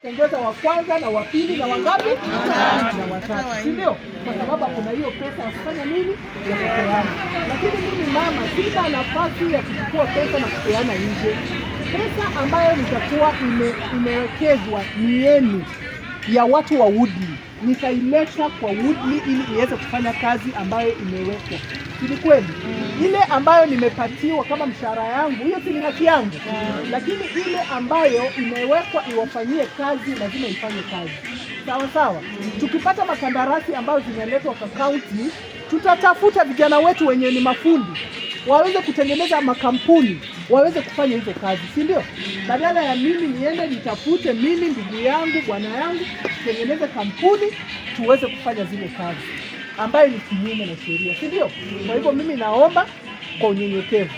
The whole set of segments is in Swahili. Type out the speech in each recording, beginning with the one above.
Tengeza wa kwanza na wa pili na wangapi na watatu, si ndio? Kwa sababu kuna hiyo pesa ya kufanya nini, ya kupeana. Lakini mimi mama, sina nafasi ya kuchukua pesa na kupeana nje. Pesa ambayo nitakuwa imewekezwa ni yenu, ya watu wa Woodley, nitaileta kwa Woodley ili iweze kufanya kazi ambayo imewekwa. Si ni kweli? Ile ambayo nimepatiwa kama mshahara yangu, hiyo si ni haki yangu? Lakini ile ambayo imewekwa iwafanyie kazi, lazima ifanye kazi sawa sawa. Tukipata makandarasi ambayo zinaletwa kwa kaunti, tutatafuta vijana wetu wenye ni mafundi waweze kutengeneza makampuni waweze kufanya hizo kazi, si ndio? Badala ya mimi niende nitafute mimi ndugu yangu bwana yangu tengeneze kampuni tuweze kufanya zile kazi ambayo ni kinyume na sheria, si ndio? Kwa hivyo mimi naomba kwa unyenyekevu,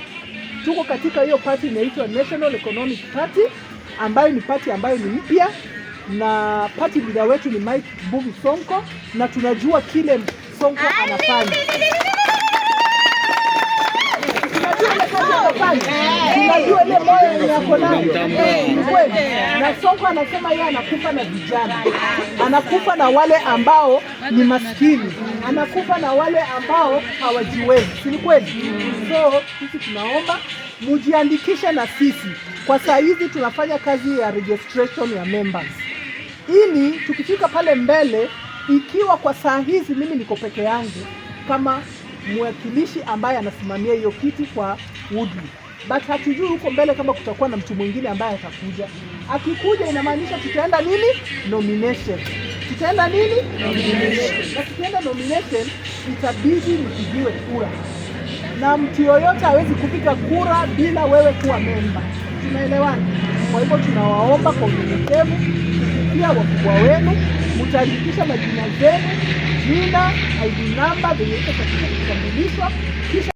tuko katika hiyo party inaitwa National Economic Party, ambayo ni party ambayo ni mpya, na party leader wetu ni Mike Mbuvi Sonko, na tunajua kile Sonko anafanya. Tunajua ile kazi anafanya, tunajua ile moyo yenye ako nayo, ni kweli. Na Sonko anasema yeye anakufa na vijana, anakufa na wale ambao ni maskini, anakufa na wale ambao hawajiwezi, si ni kweli? So sisi tunaomba mujiandikishe na sisi. Kwa saa hizi tunafanya kazi ya registration ya members, ili tukifika pale mbele, ikiwa kwa saa hizi mimi niko peke yangu kama mwakilishi ambaye anasimamia hiyo kiti kwa Woodley, but hatujui huko mbele kama kutakuwa na mtu mwingine ambaye atakuja. Akikuja inamaanisha tutaenda nini? Nomination. Tutaenda nini? Nomination. Na tukienda nomination itabidi nipigiwe kura, na mtu yoyote hawezi kupiga kura bila wewe kuwa memba. Tunaelewana? Kwa hivyo tunawaomba kwa unyenyekevu kupitia wakubwa wenu, mtaandikisha majina zenu, jina, ID number zenye iko katika kitambulisho, kisha